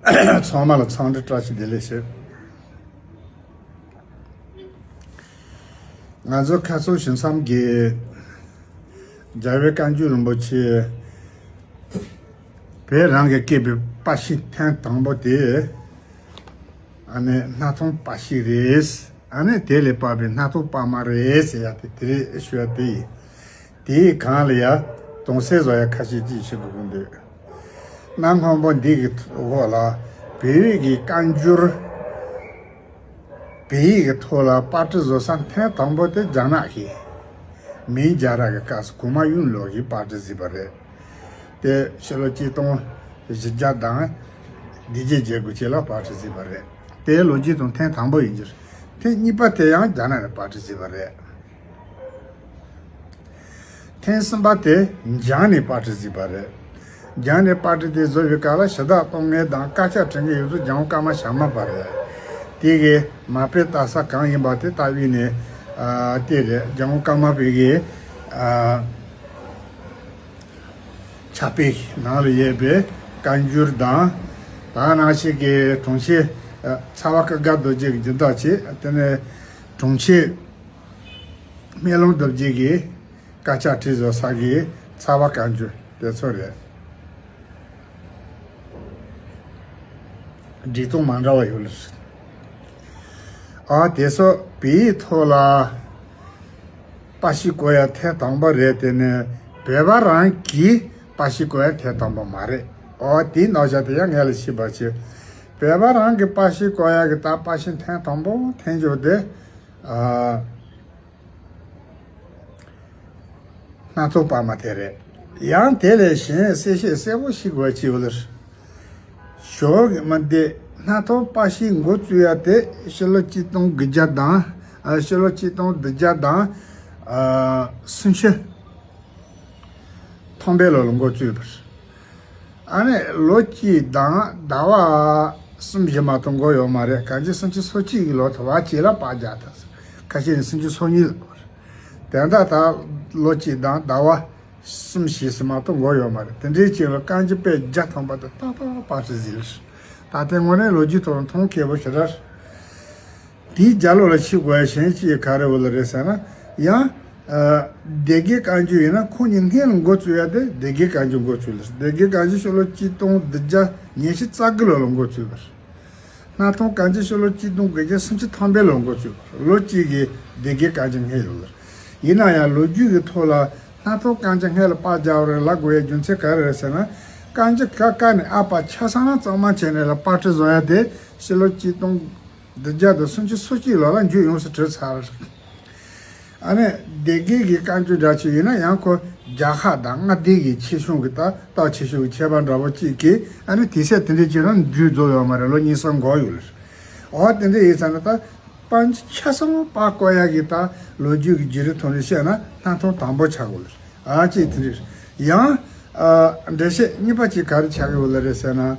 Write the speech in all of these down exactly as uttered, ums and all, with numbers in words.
ཚང་མ་ལ་འཚམས་འདྲི་བཀྲ་ཤིས་བདེ་ལེགས་ཞུ། ང་ཚོ་ཁ་སང་ཞིང་མཚམས་ཀྱི་རྒྱལ་བའི་བཀའ་འགྱུར་རིན་པོ་ཆེ་བོད་རང་གི་བསྐྱེད་པའི་པར་ཤིང་ཐེངས་དང་པོ་དེ། ཨ་ནི་སྣར་ཐང་པར་ཤིང་རེད། ཨ་ནི་དེ་ལས་པར་བའི་སྣར་ཐང་པར་མ་རེད་ཟེར་ཡ་དེ་དེ་རེད་ཞུ་ཡ་དེ་ཡིན། དེའི་སྒང་ལ་ཡ་དོན་གསལ་བཟོ་ཡ་ཁ་ཤས་ཅིག་ཞུ་དགོས་ཀྱི་འདུག་གནའ་སྔོན་པོ་འདི་གི་འོག་ལ་བོད་ཡིག་གི་བཀའ་འགྱུར། བོད་ཡིག་གི་ཐོག་ལ་པར་སྐྲུན་བཟོ་ས་ཐེངས་དང་པོ་དེ་རྒྱ་ནག་གི་མིང་རྒྱལ་རབས་ཀྱི་སྐབས་སུ་གོང་མ་ཡུན་ལོ་གིས་པར་སྐྲུན་བཟོས་པ་རེད། དེ་ཕྱི་ལོ་གཅིག་སྟོང་བཞི་བརྒྱ་དང་བདུན་བརྒྱ་བརྒྱད་དགུ་བཅས་ལ་པར་སྐྲུན་བཟོས་པ་རེད། དེ་ལོ་རྒྱུས་དང་ཐེངས་དང་པོ་ཡིན་རྒྱུ་རེད། ཐེངས་གཉིས་པ་དེ་ཡང་རྒྱ་ནག་ནས་པར་སྐྲུན་བཟོས་པ་རེད། ཐེངས་གསུམ་པ་དེ་འཇང་ནས་པར་སྐྲུན་བཟོས་པ་རེད། འཇང་ནས་པར་སྐྲུན་དེ་བཟོ་བའི་སྐབས་ལ་ཕྱི་ཟླ་སྟོང་ལྔ་དང་སྐར་ཆ་དྲན་གྱི་ཡོད་ཚུལ་ལྗང་དབུ་ཀརྨ་ཞྭ་དམར་པ་རེད། དེ་གི་མ་དཔེ་ལྟ་ས་གང་ཡིན་པ་དེ་ལྟ་བུ་ནས་ཨ་དེ་རེད། ལྗང་དབུ་ཀརྨ་པའི་གི་ཨ་ཕྱག་དཔེ་ནང་ལ་ཡོད་པའི་བཀའ་འགྱུར་དང་། ད་ནང་བཞིན་གྱི་དྲུང་ཆེ་ཨ་ཚ་བ་ཀ་དགའ་རྡོ་རྗེ་གི་སྦྱིན་བདག་བྱས། དེ་ནས་དྲུང་ཆེ་སྨན་ལུང་རྡོ་རྗེ་གི་དཀར་ཆག་བྲིས་བཟོ་ས་གི་ཚ་བ་བཀའ་འགྱུར་དེ་ཚོ་རེད། འབྲི་སྟངས་མ་འདྲ་བ་ཡོད་ལ། ཨ་དེ་ཚོ་བོད་ཡིག་ཐོག་ལ་པར་ཤིང་བརྐོ་ཡ་ཐེངས་དང་པོ་རེད། དེ་ནས་བོད་པ་རང་གིས་པར་ཤིང་བརྐོ་ཡ་ཐེངས་དང་པོ་མ་རེད། ཨོ་དེའི་རྣམ་གཞག་དེ་ཡང་ངས་ལ་ཤེས་པ་བྱས། བོད་པ་རང་གིས་པར་ཤིང་བརྐོ་ཡ་གི་ད་པར་ཤིང་ཐེངས་དང་པོ་འཐེན་རྒྱུ་དེ་ཨ། སྣར་ཐང་པར་མ་དེ་རེད། ཡང་དེ་ལས་གཞན་གསལ་བཤད་གསལ་པོ་ཞིག་དགོས་ཀྱི་ཡོད་ལ། ཞོགས་ཀྱི་མ་དེ་སྣར་ཐང་པར་ཤིང་འགོ་བཙུགས་ཡ་དེ་ཕྱི་ལོ་གཅིག་སྟོང་དགུ་བརྒྱ་དང་ཨ་ཕྱི་ལོ་གཅིག་སྟོང་བདུན་བརྒྱ་དང་ཨ་སུམ་ཅུ་ཐམ་པའི་ལོ་ལ་འགོ་བཙུགས་པ་རེད། ཨ་ནི་ལོ་གཅིག་དང་ཟླ་བ་གསུམ་བཞི་མ་གཏོགས་འགོར་ཡོད་མ་རེད། གང་ཅི་སུམ་ཅུ་སོ་གཅིག་གི་ལོ་དུ་བ་གཅིག་ལ་པར་རྒྱག་ཐལ། ཁ་ཤས་ནི་སུམ་ཅུ་སོ་གཉིས་ལ་འགོར། དེ་འདྲ་ད་ལོ་གཅིག་དང་ཟླ་བ་གསུམ་བཞི་ཙམ་མ་གཏོགས་འགོར་ཡོད་མ་རེད། དེ་འདྲའི་ཅིག་ལ་རྐང་རྗེས་པད་བརྒྱ་ཐམ་པ་དེ་ཏག་ཏག་པར་སྐྲུན་ཟིན། ད་ལྟའི་དངོས་གནས་ལོ་རྒྱུས་ཐོག་ལ་མཐོང་མཁས་པོ་ཞེ་དྲག་དེའི་རྒྱབ་ལོགས་ལ་ཕྱི་དགོས་ཡ་གཞན་ཅིག་ག་རེ་འོ་ལ་རེད་ཟེར་ན། ཡང་ཨ་སྡེ་དགེ་བཀའ་འགྱུར་ཡིན་ན་ཁོང་གཉིས་སྔོན་ལ་འགོ་བཙུགས་ཡ་དེ་སྡེ་དགེ་བཀའ་འགྱུར་འགོ་བཙུགས་ལ། སྡེ་དགེ་བཀའ་འགྱུར་ཕྱི་ལོ་གཅིག་སྟོང་བདུན་བརྒྱ་ཉི་ཤུ་རྩ་དགུ་ལོ་ལ་འགོ་བཙུགས་པ་རེད། སྣར་ཐང་བཀའ་འགྱུར་ཕྱི་ལོ་གཅིག་སྟོང་དགུ་བརྒྱ་སུམ་ཅུ་ཐམ་པའི་ལོ་འགོ་བཙུགས་པ་རེད། ལོ་གཅིག་གི་སྡེ་དགེ་བཀའ་འགྱུར་སྔས་ལོ་ལ། ཡིན་ན་ཡང་ལོ་རྒྱུས་ཀྱི་ཐོག་ལ་སྣར་ཐང་བཀའ་འགྱུར་སྔས་ལ་པར་རྒྱག་པ་རེད་ལབ་དགོས་ཡའི་རྒྱུ་མཚན་ག་རེ་རེད་ཟེར་ན། བཀའ་འགྱུར་ཀ་ཁ་ནས་ཨ་པ་ཆ་ཚང་གཙང་མ་བྱས་ནས་ལ་པར་སྐྲུན་བཟོ་ཡ་དེ་ཕྱི་ལོ་གཅིག་སྟོང་བདུན་བརྒྱ་དང་སུམ་ཅུ་སོ་གཅིག་ལོ་ལ་མཇུག་ཡོངས་སུ་གྲུབ་ཚར། ཨ་ནི་སྡེ་དགེ་གི་བཀའ་འགྱུར་འདྲ་ཅིག་ཡིན་ན་ཡང་ཁོ་རྒྱལ་ཁབ་དང་མངའ་སྡེ་གི་ཆེ་ཆུང་གི་ད་སྟོབས་ཆེ་ཆུང་གི་ཁྱད་པར་འདྲ་པོ་གཅིག་གིས་ཨ་ནི་དེ་ཚད་དེ་འདྲའི་ཅིག་རང་མཇུག་རྫོགས་ཡོད་མ་རེད། ལོ་གཉིས་གསུམ་འགོར་ཡོད་ལ། འོ་དེ་འདྲ་ཡིན་ཙང་ན་ད་པར་ཆ་ཚང་པར་བརྐོ་ཡ་གི་ད་ལོ་རྒྱུས་ཀྱི་བརྒྱུད་རིམ་ཐོག་ནས་བཤད་ན་སྣར་ཐང་དང་པོ་ཆགས་ཡོད་ལ། ཨ་ཅེ་དེ་རེད། ཡང་ཨ་འགྲེལ་བཤད་གཉིས་པ་ཅིག་ག་རེ་ཆགས་ཡོད་ལ་རེད་ཟེར་ན།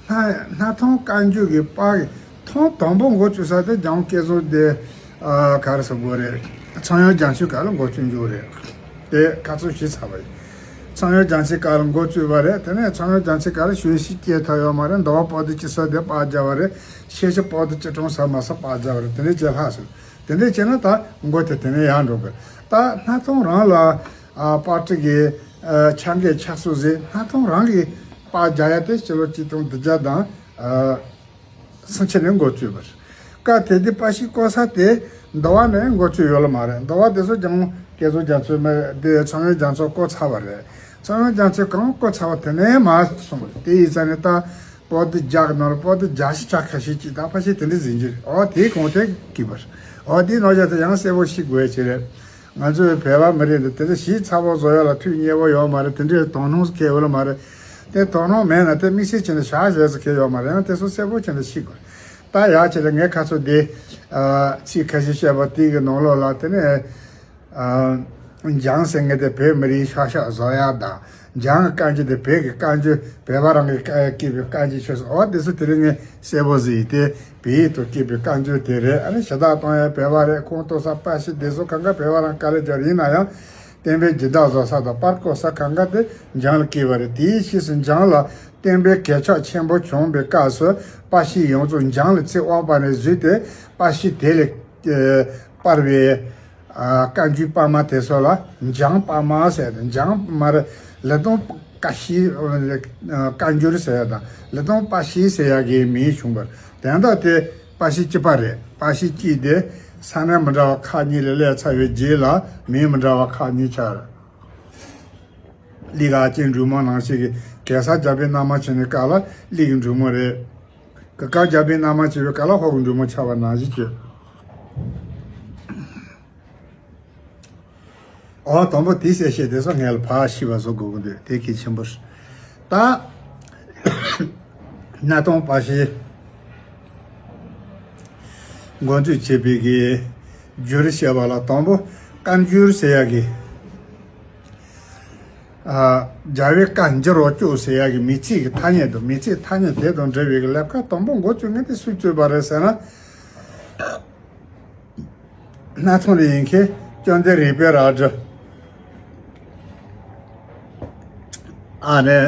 སྣ་སྣར་ཐང་བཀའ་འགྱུར་གྱི་པར་གྱི་ཐེངས་དང་པོ་འགོ་བཙུགས་ས་དེ་རྒྱལ་དབང་བསྐྱར་གསོ་དེ་ཨ་ག་རེ་ཟེར་དགོས་རེད། ཚངས་དབྱངས་རྒྱ་མཚོའི་སྐབས་ལ་འགོ་བཙུགས་འགྱུར་རེད། དེ་ཁ་ཚོན་ཞིག་ཚ་བ་ཡིན། ཚངས་དབྱངས་རྒྱ་མཚོའི་སྐབས་ལ་འགོ་བཙུགས་པ་རེད། དེ་ནས་ཚངས་དབྱངས་རྒྱ་མཚོའི་སྐབས་ལ་ཞུ་ཡིག་ཞིག་སྐྱེལ་ཐུབ་ཡོད་མ་རེད། འདུལ་བ་པོ་ཏི་སྤྱི་སོ་དེ་པར་རྒྱག་པ་རེད། ཤེས་བྱ་པོ་ཏི་སྤྱི་སྒྲོམ་ཟེར་མ་ཟེར་པར་རྒྱག་པ་རེད། དེ་འདྲའི་བྱས་ལྷག་སོང་། དེ་འདྲའི་བྱས་ན་ད་འགོ་དེ་དེ་ནས་ཡར་འགྲོ་དགོས། ད་སྣར་ཐང་རང་ལ་ཨ་པར་སྐྲུན་གྱི་ཨ་ཆ་འགྲིག་ཆགས་སོང་ཟེར། སྣར་ཐང་རང་གི་པར་རྒྱག་ཡ་དེ་ཕྱི་ལོ་གཅིག་སྟོང་བདུན་བརྒྱ་དང་ཨ་སུམ་ཅུ་ནས་འགོ་བཙུགས་པ་རེད། སྐབས་དེ་དུས་པར་ཤིང་བརྐོ་ས་དེ་འདུལ་བ་ནས་འགོ་བཙུགས་ཡོད་ལ་མ་རེད། འདུལ་བ་དེ་ཚོ་རྒྱལ་དབང་བསྐྱར་གསོ་རྒྱ་མཚོས་མ་དེ་ཚངས་དབྱངས་རྒྱ་མཚོས་བརྐོས་ཚར་བ་རེད། ཚངས་དབྱངས་རྒྱ་མཚོས་གང་བརྐོས་ཚར་བ་དེ་ནས་མར་སོང་བ་རེད། དེ་ཡིན་ཙང་ནས་ད་པོ་ཏི་བརྒྱ་གི་ནང་ལ་པོ་ཏི་བརྒྱ་ཞིག་ཆགས་ཁ་ཤས་ཅིག་ད་ཕལ་ཆེར་དེ་འདྲ་ཟིན་གྱི་རེད། འོ་དེའི་གོང་དེ་གི་པར། འོ་དེའི་རྣམ་གཞག་དེ་ཡང་གསལ་པོ་ཤེས་དགོས་ཀྱི་རེད། ང་ཚོའི་བོད་པ་མི་རིགས་འདི་དེ་འདྲ་ཞིབ་ཚགས་པོ་བཟོ་ཡ་ལ་ཐུགས་མཉེས་པོ་ཡོད་མ་རེད། དེ་འདྲའི་དོ་སྣང་ཁེལ་ཡོད་ལ་མ་རེད། དེ་དོ་སྣང་མེད་ན་དེ་དམིགས་བསལ་བྱས་ནས་བྱ་བྱེད་ཟེར་ཁེལ་ཡོད་མ་རེད། ཡང་དེ་ཚོ་གསལ་པོ་བྱས་ནས་ཤེས་དགོས། ད་ཡག་བྱས་ལ་ངས་ཁ་ཚོ་དེ་ཨ་ཚིག་ཁ་ཤས་བཤད་པ་དེ་གི་ནང་ལོགས་ལ་དེ་ནས་ཨ་འཇང་ཟེར་མཁན་དེ་བོད་མི་རིགས་ཤག་ཤག་བཟོ་ཡ་དང་། འཇང་གི་བཀའ་འགྱུར་དེ་བོད་ཀྱི་བཀའ་འགྱུར། བོད་པ་རང་གི་བཀའ་བསྐྱེད་པའི་བཀའ་འགྱུར་ཆོས་སོགས། འོ་དེ་ཚོ་དེ་རིང་ངས་གསལ་པོ་ཟིག་ཡིན་ཏེ། བོད་ཡིག་ཏུ་བསྐྱེད་པའི་བཀའ་འགྱུར་དེ་རེད། ཨ་ནི་ཕྱི་ཟླ་གཏོང་ཡ་བོད་པ་རེད། ཁོང་གཏོང་ས་པར་ཤིང་དེ་ཚོ་གང་ག་བོད་པ་རང་དཀའ་ལས་རྒྱག་རེད། ཡིན་ན་ཡང་བསྟན་པའི་སྦྱིན་བདག་བཟོ་ས་དང་པར་བརྐོ་ས་གང་ག་དེ་འཇང་ལ་བསྐྱེད་པ་རེད། དེའི་ཕྱིས་སུ་འཇང་ལ་ བསྟན་པའི་གད་ཕྱགས་ཆེན་པོ་བྱུང་བའི་སྐབས་སུ་པ་ཤི་ཡོངས་རྫོགས་འཇང་ལ་ཚེ་དབང་པ་ནས་བཟོས་ཏེ། པ་ཤི་དེ་ལས་ཨ་སྤར་བའི་ཨ་བཀའ་འགྱུར་པར་མ་དེ་ཚོ་ལ་འཇང་པར་མ་ཟེར་ཏེ། འཇང་མར་ལི་སྟོང་བཀའ་ཤི་ཨ་བཀའ་འགྱུར་ཟེར་ཡ་དང་ལི་སྟོང་པ་ཤི་ཟེར་ཡ་གི་མིང་བྱུང་བར། དོན་དག་དེ་པ་ཤི་གཅིག་པ་རེད། པ་ཤི་གཅིག་དེ་ས་གནས་མི་འདྲ་བ་ཁག་གཉིས་ལ་སླེབས་ཚར་བའི་རྗེས་ལ་མིང་མི་འདྲ་བ་ཁག་གཉིས་ཆགས། གླིང་ག་ཅན་འབྲུག་མོ་ནང་བཞིན་གྱི་གེ་སར་རྒྱལ་པོའི་མནའ་མ་བྱས་ནས་སྐབས་ལ་གླིང་གི་འབྲུག་མོ་རེད། གུར་དཀར་རྒྱལ་པོའི་མནའ་མ་བྱས་པའི་སྐབས་ལ་ཧོར་གྱི་འབྲུག་མོ་ཆགས་པ་ནང་བཞིན་གྱི། ཨོ་དང་པོ་དེའི་གསལ་བཤད་དེ་ཚོ་ངས་ལ་ཕར་ཤེས་པ་བཟོ་དགོས་ཀྱི་འདུག་དེ་གལ་ཆེན་པོ་རེད། ད་གནའ་སྟོང་པ་ཤི། འགོ་འཛུགས་བྱེད་པའི་གི་འགྱུར་བཤད་པ་ལ་དང་པོ་བཀའ་འགྱུར་ཟེར་ཡ་གི། ཨ། རྒྱལ་བའི་བཀའ་འགྱུར་བ་བཅུ་ཟེར་ཡ་གི་མིང་ཚིག་གི་ཐ་སྙད་དང་། མིང་ཚིག་ཐ་སྙད་དེ་དང་འབྲེལ་བའི་གི་ལས་ཀ་དང་པོ་འགོ་བཙུགས་མཁན་དེ་སུས་བཙུགས་པ་རེད་ཟེར་ན། གནའ་སྟོང་ལ་ཡིན་མཁན་བཅོམ་ལྡན་རིག་པའི་རལ་གྲི། ཨ་ནི།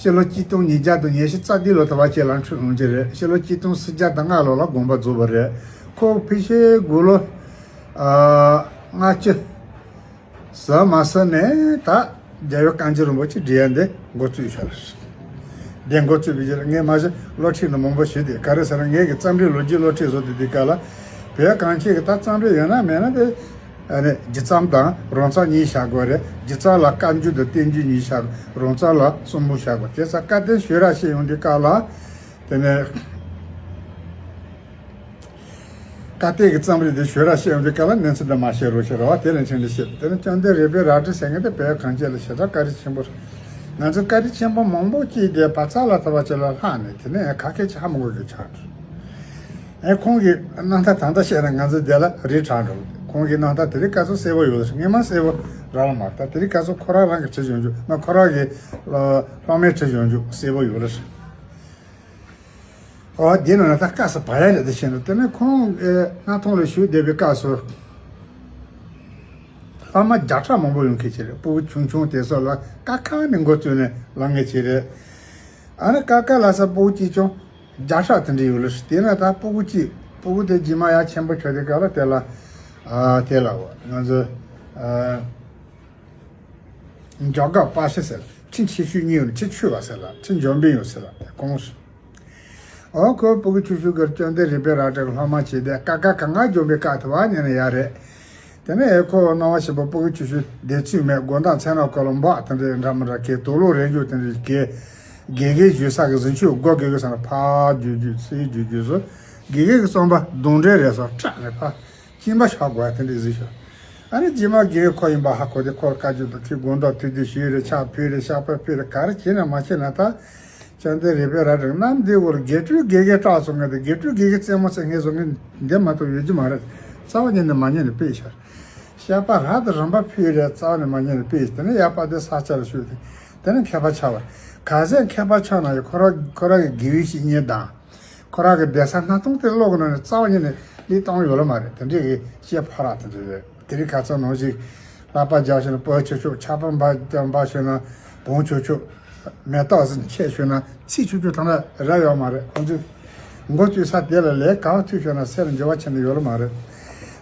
ཕྱི་ལོ་གཅིག་སྟོང་ཉིས་བརྒྱ་དང་ཉི་ཤུ་རྩ་བདུན་ལོ་དུ་བ་ཅན་ལ་འཁྲུངས་ཡོང་གི་རེད། ཕྱི་ལོ་གཅིག་སྟོང་སུམ་བརྒྱ་དང་ལྔ་ལོ་ལ་དགོངས་པ་རྫོགས་པ་རེད། ཁོ་ཕལ་ཆེར་དགུང་ལོ། ཨ། ལྔ་བཅུ་ཟིན་མ་ཟིན་ནས་ད་རྒྱལ་བའི་བཀའ་འགྱུར་རིན་པོ་ཆེ་འབྲི་ཡ་འདི་འགོ་བཙུགས་ཤག་ལ། འདི་འགོ་བཙུགས་པའི་རྗེས་ལ་ངས་མ་གཞི་སློབ་ཁྲིད་ནི་མང་པོ་ཞུས་ཏེ། ག་རེ་ཟེར་ན་ངས་ཀྱི་རྩོམ་རིག་ལོ་རྒྱུས་སློབ་ཁྲིད་བཟོ་དེ་དུས་སྐབས་ལ། བོད་གངས་ཅན་གྱི་ད་རྩོམ་རིག་ཡོད་ན་མེད་ན་དེ། ཨ་ནི་སྒྱུ་རྩོམ་དང་རང་རྩོམ་གཉིས་བཞག་དགོས་རེད། སྒྱུ་རྩོམ་ལ་བཀའ་འགྱུར་དང་བསྟན་འགྱུར་གཉིས་བཞག་རང་རྩོམ་ལ་གསུམ་པོ་བཞག་དགོས། དེ་ཚ་བཀའ་བསྟན་ཞུས་ར་བཤད་ཡོང་དུས་སྐབས་ལ། དེ་ནས་བཀའ་བསྟན་གྱི་རྩོམ་རིག་དེ་ཞུས་ར་བཤད་ཡོང་དུས་སྐབས་ལ་གནས་ཚུལ་འདི་མ་བཤད་རོགས་ཞེས་ར་བ་དེ་ལན་ཆེན་དུ་བཤད། དེ་ནས་བཅོམ་ལྡན་རིག་པའི་རལ་གྲི་ཟེར་མཁན་དེ་བོད་གངས་ཅན་ལ་ཞེ་དྲག་བཀའ་དྲིན་ཆེན་པོ་རེད། ང་ཚོ་བཀའ་དྲིན་ཆེན་པོ་མང་པོ་སྐྱེས་ཏེ་བར་ཚ་ལ་ཐོབ་པ་ཅིག་ལ་ལྷག་ནས། དེ་ནས་ཁ་སྐད་ཆ་ཧ་མ་གོ་གི་ཆགས་འགྲོ། ཨེ་ཁོང་གི་རྣམ་ཐར་ད་ལྟ་བཤད་ན་ང་ཚོ་དེ་ལ་རི་དྲག་འགྲོ། ཁོང་གི་རྣམ་ཐར་དེ་རིང་ཁ་སང་གསལ་པོ་ཡོད་རེད། སྔོན་མ་གསལ་པོ་རག་ལ་མ་རེད། ད་དེ་རིང་ཁ་སང་ཁོ་རང་རང་གིས་བྲིས་ཡོང་རྒྱུ་མ། ཁོ་རང་གི་སློབ་མས་བྲིས་ཡོང་རྒྱུ་གསལ་པོ་ཡོད་རེད། ཨོ་དེ་ནང་ལ་ད་སྐབས་སུ་བབ་ཡ་རེད་དེ་བཤད་ན། དེ་ནས་ཁོང་ཨེ་གནའ་སྟོང་ལ་བཞུགས་བསྡད་པའི་སྐབས་སུ་བླ་མ་བརྒྱ་ཕྲག་མང་པོ་ཡོང་མཁན་ཅིག་རེད། སྤུ་གུ་ཆུང་ཆུང་དེ་ཚོ་ལ་ཀ་ཁ་ནས་འགོ་བཙུགས་ནས་བསླབ་མཁན་ཅིག་རེད། ཨ་ནི་ཀ་ཁ་ལ་ས་སྤུ་གུ་གཅིག་ཆུང་བརྒྱ་ཕྲག་དེ་འདྲ་ཡོད་ལ། དེ་ན་ད་སྤུ་གུ་གཅིག་སྤུ་གུ་དེ་རྗེས་མ་ཡར་ཆེན་པོ་ཆགས་དུས་སྐབས་ལ་དེ་ལ་ཨ་དེ་ལ་ང་ཚོ་ཨ། འཇོག་སྒར་པ་ཤི་ཟེར། ཁྲི་ཆེ་ཤོས་གཉིས་ཡོད། ཁྲི་ཆུ་བ་ཟེར་ལ་ཁྲི་འཇོམས་པའི་ཡོད་ཟེར་ལ་དེ་ཁོང་། ཨོ་ཁོའི་སྤུ་གུ་ཆུང་ཤོས་ཀྱི་བཅོམ་ལྡན་རིག་པའི་རལ་གྲིའི་སློབ་མ་བྱས་ཏེ་ཀ་ཁ་ག་ང་འཇོམས་པའི་བཀའ་དེ་བ་ཉན་ཡ་རེད། དེ་ནས་ཨེ་ཁོ་སྣང་བ་ཞིག་པོ་སྤུ་གུ་ཆུང་ཤོས་བསྡད་ཚུལ་མེད། དགོང་དག་མཚན་ནག་ཁོ་ལ་འབག་དེ་འདྲའི་འདྲ་མི་འདྲ་གི་དུག་ལོག་རེ་འཇུག་དེ་འདྲའི་གི་དགེ་རྒན་བཞུགས་ས་གི་གཟིམ་ཆུང་སྒོ་དགེ་རྒན་ས་ན་ཕར་རྒྱུག་རྒྱུག་ཚུར་རྒྱུག་རྒྱུག་སོ། དགེ་རྒན་གྱི་རྩོམ་པ་གདོན་འདྲེ་རེད་སོ་སྐྲག་ནས་ཕར། སྐྱིན་པ་ཤོག་དགོས་དེ་འདྲའི་གཟིགས་ཤོག་ཨ་ནི་རྗེས་མ་རྒན་ཁོ་ཡིན་པ་ཧ་གོ་དེ་ཁོར་བཀའ་བཀྱོན་དང་ཁྱི་དགོང་དག་ཐུག་དུས་ཞུས་རེད། ཕྱག་ཕུལ་རེད། ཤག་པ་ཕུལ་རེད། ག་རེ་བྱས་ན་མ་བྱས་ན་ད་བཅོམ་ལྡན་རིག་པའི་རལ་གྲི་གནམ་འདི་འོར་དགེ་ཕྲུག་དགེ་རྒན་སྐྲག་སོང་ངས་དེ་དགེ་ཕྲུག་དགེ་རྒན་རྩེད་མོ་རྩེ་མཁན་བཟོ་མཁན་འདི་མ་གཏོགས་ཡོད་རྒྱུ་མ་རེད། རྩ་བ་ཉིད་ནས་མ་ཉན་ནས་དཔེ་ཤར། ཤག་པ་རག་དང་རིམ་པ་ཕུལ་རེད། རྩ་བ་ནས་མ་ཉན་ནས་དཔེ་ཤར། དེ་ནས་ཡག་པ་དེ་ས་ཆ་ལ་ཞུས་ཏེ་དེ་ནས་མཁས་པ་ཆགས་པ། ག་ཚད་མཁས་པ་ཆགས་ན་ཡང་ཁོ་རང་ཁོ་རང་གི་དགེ་བའི་བཤེས་གཉེན་དང་། ཁོ་རང་གི་བསྡད་ས་སྣ་ཐོང་དེ་ཀློག་གི་ནང་ནས་རྩ་བ་ཉིད་ནས་ལུས་བཏང་ཡོད་ལ་མ་རེད། དེ་འདྲའི་གི་བཤད་ཕོ་ར་དེ་འདྲ་རེད། དེ་རིང་ཁ་སང་ནང་བཞིན་ལག་པ་རྒྱག་ཤོར་ན་སྤུ་ཆུ་ཆུ། ཆར་པ་འབབ་འབབ་ཤོར་ན་བོང་ཆུ་ཆུ། མེ་ཏོག་ཟིན་ཆད་ཤོར་ན་ཚིག་ཆུ་ཆུ་དང་ལ་ར་ཡོད་མ་རེད། ཁོང་ཚོས་མགོ་བཙུགས་ས་དེ་ལ་ལས་ག་བ་ཐུག་ཤོར་ན་སེ་ལ་འགྱུར་བ་ཕྱིན་ནས་ཡོད་ལ་མ་རེད།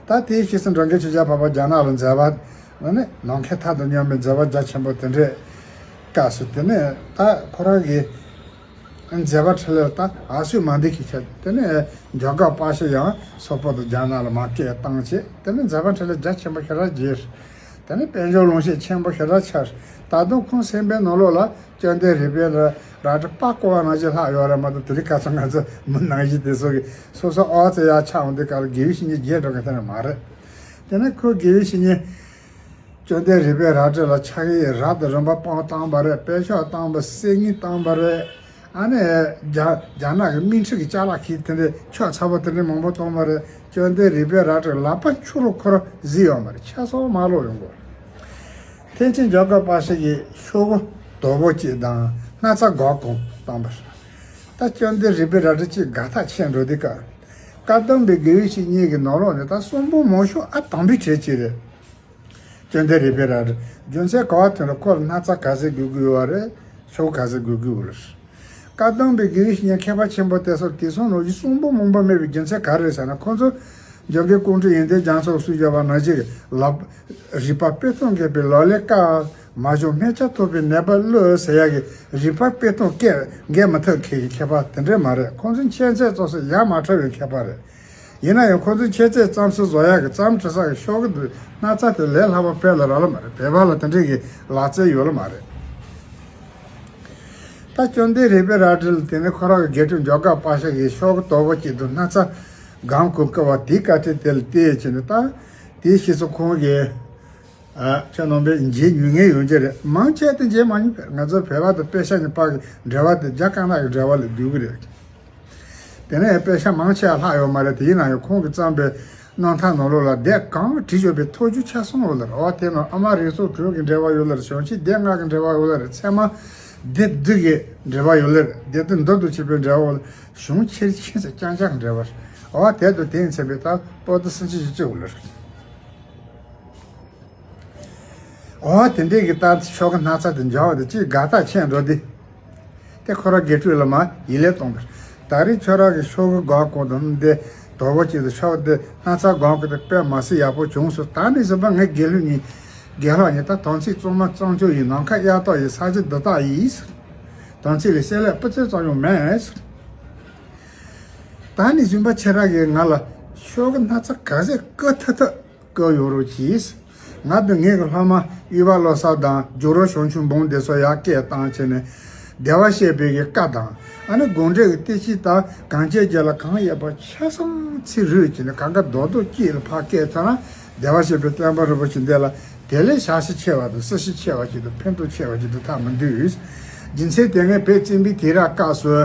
ད་དེའི་ཕྱིས་སུ་འགྲོ་མགོན་ཆོས་རྒྱལ་འཕགས་པ་རྒྱ་ནག་ལ་མཛད་པ་ནི་ནམ་མཁའི་མཐའ་དང་མཉམ་པའི་མཛད་པ་རྒྱ་ཆེན་པོ་དེ་འདྲའི་སྐབས་སུ་དེ་ནས་ད་ཁོ་རང་གི་མཛད་པ་འཕྲིན་ལས་ད་ཨ་སུས་མ་འདི་གི་ཁྱེད་དེ་ནས་འཇོག་སྒར་པ་ཤི་ཡང་སོག་པོ་དང་རྒྱ་ནག་ལ་མ་སྐད་བཏང་བྱས། དེ་ནས་མཛད་པ་འཕྲིན་ལས་རྒྱ་ཆེན་པོ་ཞེ་དྲག་རྒྱས། དེ་ནས་དཔལ་འབྱོར་ལོངས་སྤྱོད་ཆེན་པོ་ཞེ་དྲག་ཆགས། ད་དུང་ཁོང་སེམས་པའི་ནང་ལོགས་ལ་བཅོམ་ལྡན་རིག་པའི་རལ་གྲི་པགས་བསྐོར་བ་ནང་བཞིན་ལྷག་ཡོད་རེད་མ་གཏོགས། དེ་རིང་ཁ་སང་ང་ཚོ་མི་ནང་བཞིན་དེ་ཚོ་གི་སོ་སོ་ཨོ་ཙེ་ཡར་ཆགས་འོང་དུས་སྐབས་ལ་དགེ་བའི་བཤེས་གཉེན་རྒྱས་འགྲོ་མཁན་དེ་འདྲ་མ་རེད། དེ་ནས་ཁོ་དགེ་བའི་བཤེས་གཉེན། བཅོམ་ལྡན་རིག་པའི་རལ་གྲི་ལ་ཕྱག་གཡས་རབ་དང་རིམ་པ་སྤང་བཏང་བ་རེད། དཔེ་ཆ་བཏང་བ། གསེར་དངུལ་བཏང་བ་རེད། ཨ་ནི་རྒྱ་རྒྱ་ནག་གི་སྨིན་ཁྲི་གི་ཅ་ལག་གི་དེ་འདྲའི་ཕྱག་ཚ་པོ་དེ་འདྲའི་མང་པོ་བཏང་བ་རེད། བཅོམ་ལྡན་རིག་པའི་རལ་གྲི་ལག་པ་འཁྱུ་རུ་ཁོ་རང་གཟིགས་ཡོད་མ་རེད། ཆ་ཚང་མ་ལོག་ཡོང་གོ། ཐེག་ཆེན་འཇོག་སྒར་པ་ཤི་གིས་ཤོག་གུ་དོག་པོ་གཅིག་དང་སྣག་ཚ་སྒོག་གོང་བཏང་བ་རེད། ད་བཅོམ་ལྡན་རིག་པའི་རལ་གྲི་གཅིག་དགའ་ཐག་ཆད་འགྲོ་དུས་སྐབས། བཀའ་གདམས་པའི་དགེ་བའི་བཤེས་གཉེན་གྱི་ནང་ལོགས་ནས་ད་གསོན་པོ་མང་ཤོས་ཨ་དམ་པའི་གྲས་གཅིག་རེད། བཅོམ་ལྡན་རིག་པའི་རལ་གྲི། རྒྱུ་མཚན་ག་བ་ཐོན་ལ་ཁོ་ལ་སྣག་ཚ་ག་ཚད་དགོས་ཀྱི་ཡོད་རེད། ཆོག་ག་ཚོད་དགོས་དགོས་རེད། བཀའ་གདམས་པའི་དགེ་བའི་བཤེས་གཉེན་མཁས་པ་ཆེན་པོ་དེ་ཚོར་དེང་སང་ལོ་རྒྱུས་གསུང་པོ་མང་པོ་མེད་པའི་རྒྱུ་མཚན་ག་རེ་རེད་ཟེར་ན། ཁོང་ཚོ་འཇམ་མགོན་ཀོང་སྤྲུལ་ཡོན་ཏན་རྒྱ་མཚོ་གསུང་བརྒྱབ་པ་ནང་བཞིན་ལབ། རིག་པ་དཔེ་སྟོང་འགས་པའི་ལག་ལེན་དཀའ། མ་བྱུང་སྨན་ཆ་ཐོབ་པའི་ནད་པ་བློས་ཟེར་ཡག་གི་རིག་པ་དཔེ་སྟོང་སྐད་འགས་མི་ཐུབ་མཁན་གྱི་མཁས་པ་དེ་འདྲས་མ་རེད། ཁོང་ཚོ་འཆད་རྩོད་ཙམ་ཟེར་ཡ་མ་འཕྲོ་བའི་མཁས་པ་རེད། ཡིན་ན་ཡང་ཁོ་ཚོའི་འཆད་རྩོད་རྩོམ་སྲོལ་བཟོ་ཡག་གི་རྩོམ་འབྲི་ས་གི་ཤོག་གུ་འདི་སྣག་ཚ་དེ་ལས་ལྷག་པ་བོད་ལ་རག་ལ་མ་རེད། བོད་པ་ལ་དེ་འདྲའི་གི་ལག་རྩལ་ཡོད་ལ་མ་རེད། ད་བཅོམ་ལྡན་རིག་པའི་རལ་གྲི་ལ་དེ་ནས་ཁོ་རང་གི་དགེ་ཕྲུག་འཇམ་དཀར་པ་ཤ་གི་ཤོག་གུ་དོག་པོ་གཅིག་ཏུ་སྣག་ཚ་སྒམ་གུག་བཀལ་བ་དེའི་བཀའ་དྲིན་དེ་ལ་བལྟས་བྱས་ནས། ད་དེའི་ཕྱིས་སུ་ཁོང་གིས། ཨ། ཁྱོད་རྣམ་པས་མཇལ་མྱོང་ངེས་ཡོང་གི་རེད། མང་ཆེ་དེ་མཇལ་མ་མྱོང་བས། ང་ཚོ་བོད་པ་དང་པེ་ཤ་གཉིས་བར་གྱི་འབྲེལ་བ་དེ་རྒྱ་དཀར་ནག་གི་འབྲེལ་བ་ལས་བསྡུས་ཀྱི་རེད། དེ་ནས་པེ་ཤ་མང་ཆེ་བ་ལྷག་ཡོད་མ་རེད། དེ་ཡིན་ན་ཡང་ཁོང་གིས་བརྩམས་པའི་རྣམ་ཐར་ནང་ལོགས་ལ་སྡེ་གང་བྲིས་ཡོད་པའི་ཐོ་རྒྱུག་ཆ་ཚང་ཡོད་ལ་རེད། འོ་དེ་ནང་ཨ་མ་རིགས་ཚོགས་དྲུག་གི་འབྲེལ་བ་ཡོད་ལ་རེད། བྱང་ཆུབ་སྡེ་ལྔ་གི་འབྲེལ་བ་ཡོད་ལ་རེད། ཚད་མ་སྡེ་བདུན་གྱི་འབྲེལ་བ་ཡོད་ལ་རེད། སྡེ་བདུན་མདོར་བསྡུས་བྱས་པའི་འབྲེལ་བ་ཡོད་ལ། གཞུང་ཆེར་ཕྱིན་ཚེ་རྐྱང་རྐྱང་གི་འབྲེལ་བ་རེད། འོ་དེ་དང་དེ་ཡིན་ཚེ་པའི་ད་པོ་ཏི་སུམ་ཅུ་བཞི་བཅུ་ཡོད་ལ་རེད། འོ་དེ་འདྲའི་གི་ལྟར་ཤོག་གུ་སྣག་ཚ་དེ་འབྱོར་བ་དེ་ཅིག་དགའ་ཐག་ཆད་འགྲོ་དེ། དེ་ཁོ་རང་དགེ་ཕྲུག་ལ་མར་ཡིད་ལས་གཏོང་དུས། ད་རེས་ཁྱོད་རང་གི་ཤོག་གུ་སྒམ་གུག་དང་དེ་དོག་པོ་གཅིག་ཏུ་ཤོག་དེ་སྣག་ཚ་སྒམ་གུག་དེ་དཔེ་མ་སྲིད་ཡག་པོ་བྱུང་སོང་། ད་ནས་བཟུང་པ་ངའི་དགེ་སློང་གཉིས། དགེ་སློང་གཉིས་ད་དམ་ཚིག་གཙང་མ་གཙང་ཕྱོགས་ཡིན། ནམ་མཁའ་གཡའ་དག་ཡིན། ས་གཞི་རྡུལ་དག་ཡིན། དམ་ཚིག་ལ་བསྲེ་ལྷད་སྤུ་རྩེ་ཙམ་ཡང་མེད། ད་ནས་བཟུང་པ་ཁྱེད་རང་གིས་ང་ལ་ཤོག་གུ་སྣག་ཚ་ག་ཚོད་བཀོལ་ཐུབ་ཐུབ་བཀོལ་ཡོང་རོགས་གྱིས། ང་དང་ངེད་ཀྱི་སློབ་མ་ཡུལ་པ་བློ་གསར་དང་ཇོ་རུ་ཞང་ཆུང་འབུམ་སྡེ་སོགས་ཡར་སྐད་བཏང་བྱས་ནས། བདེ་བར་གཤེགས་པའི་གི་བཀའ་དང་། ཨ་ནི་དགོངས་འགྲེལ་གྱི་བསྟན་བཅོས་དང་གངས་ཅན་རྒྱལ་ལ་གང་ཡོད་པ་ཆ་ཚང་ཚིག་རུས་བྱས་ནས་གང་ག་རྡོག་རྡོག་གཅིག་ལ་ཕར་བཀལ་ཚར་ན། བདེ་བར་གཤེགས་པའི་བསྟན་པ་རིན་པོ་ཆེ་འདི་ལ་དེ་ལས་ཞག་ཤས་ཆེ་བ་དང་སྲི་ཞུ་ཆེ་བ་ཞིག་དང་ཕན་ཐོགས་ཆེ་བ་ཞིག་ཏུ་ཐག་མི་འདུག། རྒྱུ་མཚན་དེ་ངས་བོད་བཙན་པོའི་དུས་རབས་སྐབས་སུ།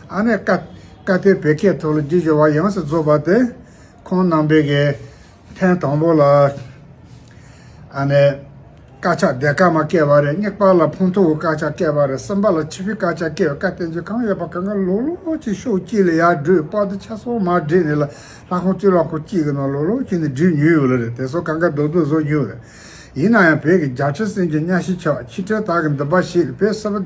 ཨ་ནི་བཀའ་བཀའ་གཏེར་བོད་སྐད་ཐོག་ལ་བསྒྱུར་བཅོས་པ་ཡོངས་སུ་རྫོགས་པ་དེ། ཁོང་རྣམ་པས་ཀྱི་ཐེངས་དང་པོ་ལ། ཨ་ནི་དཀར་ཆག་ལྡེ་དཀར་མ་བཀལ་བ་རེད། གཉིས་པ་ལ་ཕུང་ཐོགས་དཀར་ཆག་བཀལ་བ་རེད། གསུམ་པ་ལ་ཆུ་བུར་དཀར་ཆག་བཀལ་བ། བཀའ་བསྟན་བཅོས་གང་ཡོད་པ་གང་ག་ལོག་ལོག་ཅིག་ཤོག་གཅིག་ལ་ཡར་བསྒྲིགས། པར་དེ་ཆ་ཚང་མར་བསྒྲིགས་ནས་ལ་ལྷ་ཁང་གཙུག་ལག་ཁང་གཅིག་གི་ནང་ལོག་ལོག་ཅིག་ནས་བསྒྲིགས་མྱོང་ཡོད་ལ་རེད། དེ་ཚོ་གང་ག་རྡོག་རྡོག་བཟོ་མྱོང་རེད། ཡིན་ན་ཡང་བོད་ཀྱི་རྒྱལ་ཁྲིམས་སེམས་ཀྱི་གཉའ་ཤིང་ཆེ་བ། ཆིག་ཁྲི་དག་གི་འདུན་པ་ཞིག་བོད་སྲིད་པ།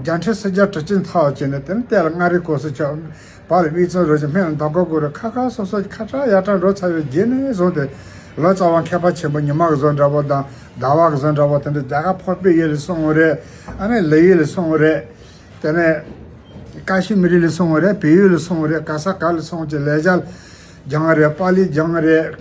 རྒྱལ་ཕྲན་སེར་སྐྱ་གྲུ་གཅིག་ཚར་བ་བྱས་ནས། དེ་ནས་གཏེར་ལ་མངའ་རིས་གོ་ས་ཆགས། བར་ལ་དབུས་གཙང་རུ་བཞི་སྨད་ལ་མདའ་མཁར་དགོན་རུ་ཁ་ཁ་སོ་སོ་ཁ་ཁྲ་ཡར་ཁྲ་འགྲོ་ཚར་བའི་རྗེས་ནས་བཟུང་སྟེ། ལོ་ཙཱ་བ་མཁས་པ་ཆེན་པོ་ཉི་མ་གི་བཟོ་འདྲ་བོ་དང་ཟླ་བ་གི་བཟོ་འདྲ་བོ་དེ་འདྲ་རྒྱ་གར་འཕགས་པའི་ཡུལ་ལ་སོང་བ་རེད། ཨ་ནི་ལི་ཡུལ་ལ་སོང་བ་རེད། དེ་ནས་ཀ་ཤི་མིར་ལ་སོང་བ་རེད། བལ་ཡུལ་ལ་སོང་བ་རེད། ག་ས་ག་ལ་སོང་བྱས་ལེགས་སྦྱར་སྦྱངས་རེད། པཱ་ལི་སྦྱངས་རེད།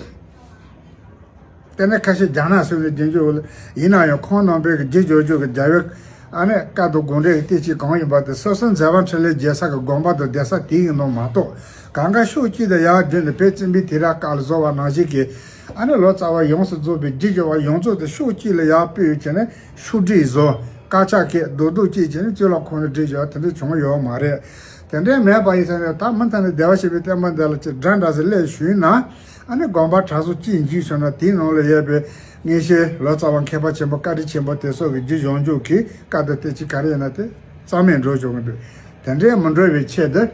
དེ་ནས་ཁ་ཤས་རྒྱ་ནག་སོགས་ལ་རྒྱུན་འཇུག་ཡོད། ཡིན་ན་ཡང་ཁོང་རྣམ་པས་ཀྱི་རྗེས་འཇོག་རྒྱུ་གི་རྒྱལ་བའི་ཨ་ནི་བཀའ་དང་དགོངས་འགྲེལ་གྱི་བསྟན་བཅོས་གང་ཡིན་པ་དེ་སོ་སོའི་མཛད་པ་འཕྲིན་ལས་རྒྱས་ས་གི་དགོན་པ་དང་གདན་ས་དེ་ཡིན་ནོ་མ་གཏོགས། གང་ག་ཤོག་གཅིག་ཏུ་ཡར་བསྒྲིགས་ནས་བོད་བཙན་པོའི་དུས་རབས་སྐབས་ལ་བཟོ་བ་ནང་བཞིན་གྱི་ཨ་ནི་ལོ་ཙཱ་བ་ཡོངས་སུ་རྫོགས་པའི་རྗེས་འཇུག་པ་ཡོངས་རྫོགས་དེ་ཤོག་གཅིག་ལ་ཡར་སྤེལ་བྱས་ནས་ཤོག་སྒྲིག་བཟོ། དཀར་ཆག་བཀལ། རྡོག་རྡོག་གཅིག་བྱས་ནས་གཙུག་ལག་ཁང་ནས་བསྒྲིགས་བཞག་པ་དེ་འདྲ་བྱུང་ཡོད་མ་རེད། དེ་འདྲའི་མེད་པ་ཡིན་ཙང་ནས་ད་མུ་མཐུད་ནས་བདེ་བར་གཤེགས་པའི་བསྟན་པ་འདི་ལ་ཅིག་འདྲ་འདྲ་ཟེར་སླེབས་ཞུས་ན། ཨ་ནི་དགོན་པ་གྲྭ་ཚང་གཅིག་འཇིག་སོང་ན། དེའི་ནང་ལ་ཡོད་པའི་དངོས་གཞི་ལོ་ཙཱ་བ་མཁས་པ་ཆེན་པོ་བཀའ་དྲིན་ཆེན་པོ་དེ་ཚོ་གི་རྗེས་འཇོག་རྒྱུ་གི་བཀའ་དང་བསྟན་བཅོས་ག་རེ་ཡིན་ན་དེ་རྩ་མེད་འགྲོ་ཆོག་གི་འདུག། དེ་འདྲའི་མི་འགྲོ་བའི་ཆེད་དུ།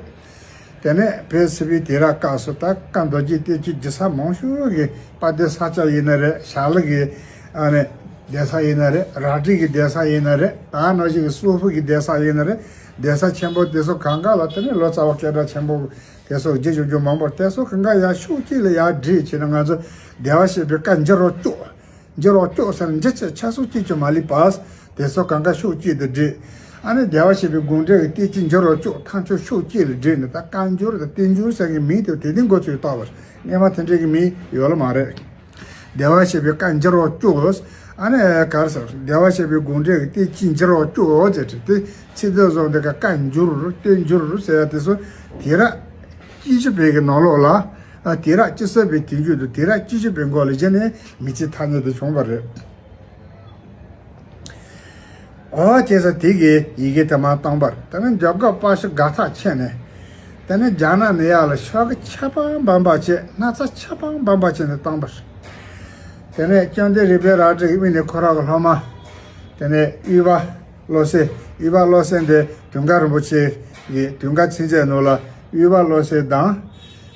དེ་ནས་བོད་སིལ་བུའི་དུས་རབས་སྐབས་སུ་ད་བཀའ་མདོ་རྒྱུད་བསྟན་བཅོས་བསྒྱུར་ས་མང་ཤོས་ཀྱི་དཔལ་ལྡན་ས་སྐྱ་ཡིན་ན་རེད། ཞྭ་ལུ་གི་ཨ་ནི་གདན་ས་ཡིན་ན་རེད། ར་སྒྲེང་གི་གདན་ས་ཡིན་ན་རེད། ད་ནང་བཞིན་གྱི་སོག་པོ་གི་གདན་ས་ཡིན་ན་རེད། གདན་ས་ཆེན་པོ་དེ་ཚོ་གང་ག་ལ་དེ་ནས་ལོ་ཙཱ་བ་སྐད་གྲགས་ཆེན་པོ་དེ་ཚོ་རྗེས་འཇུག་རྒྱུ་མང་པོ་དེ་ཚོ་གང་ག་ཡར་ཤོག་གཅིག་ལ་ཡར་བསྒྲིགས་བྱས་ན། ང་ཚོ་བདེ་བར་གཤེགས་པའི་བཀའ་འགྱུར་བ་བཅུག། འགྱུར་བ་བཅུག་ཟེར་ན་འགྱུར་ཚད་ཆ་ཚང་གཅིག་ཀྱང་མ་སླེབས་པ། དེ་ཚོ་གང་ག་ཤོག་གཅིག་ཏུ་བསྒྲིགས། ཨ་ནི་བདེ་བར་གཤེགས་པའི་དགོངས་འགྲེལ་གྱི་བསྟན་བཅོས་འགྱུར་བ་བཅུག། ཐམས་ཅད་ཤོག་གཅིག་ལ་བསྒྲིགས་ནས། ད་བཀའ་འགྱུར་དང་བསྟན་འགྱུར་ཟེར་མཁན་མིང་དེ་དེ་དུས་འགོ་ཚུགས་བཏགས་པ་རེད། སྔོན་མ་དེ་འདྲའི་གི་མིང་ཡོད་ལ་མ་རེད། བདེ་བར་གཤེགས་པའི་བཀའ་འགྱུར་བ་བཅུག། ཨ་ནི་ག་རེ་ཟེར། བདེ་བར་གཤེགས་པའི་དགོངས་འགྲེལ་གྱི་བསྟན་བཅོས་འགྱུར་བ་བཅུག་ཟེར་བྲིས་ཏེ། ཚིག་དོན་བཟོ་འདི་ག་བཀའ་འགྱུར་བསྟན་འགྱུར་ཟེར་ཡ་དེ་ཚོ་དུས་རབས་བཅུ་བཞི་པའི་གི་ནང་ལོགས་ལ། ཨ། དུས་རབས་བཅུ་གསུམ་པའི་དུས་མཇུག་ཏུ་དུས་རབས་བཅུ་བཞི་པའི་འགོ་ལ་གཞི་ནས་མི་ཚེ་ཐ་སྙད་དུ་བྱུང་བ་རེད། ཨོ་ཅེ་ས་དེ་གི་ཡི་གེ་དེ་མར་བཏང་པར། དེ་ནས་འཇམ་མགོན་པ་ཤི་དགའ་ཐག་ཆད་ནས། དེ་ནས་རྒྱ་ནག་ནས་ཡར་ལ་ཤོག་གུ་ཆ་པང་སྦམ་པ་བྱས། སྣག་ཚ་ཆ་པང་སྦམ་པ་བྱས་ནས་བཏང་པར། དེ་ནས་བཅོམ་ལྡན་རིག་པའི་རལ་གྲི་གི་དབུས་ནས་ཁོ་རང་གི་སློབ་མ། དེ་ནས་དབུས་པ་བློ་གསལ། དབུས་པ་བློ་གསལ་འདི་དུང་དཀར་རིན་པོ་ཆེ་གི་དུང་དཀར་ཚིག་མཛོད་ནང་ལ། དབུས་པ་བློ་གསལ་དང་།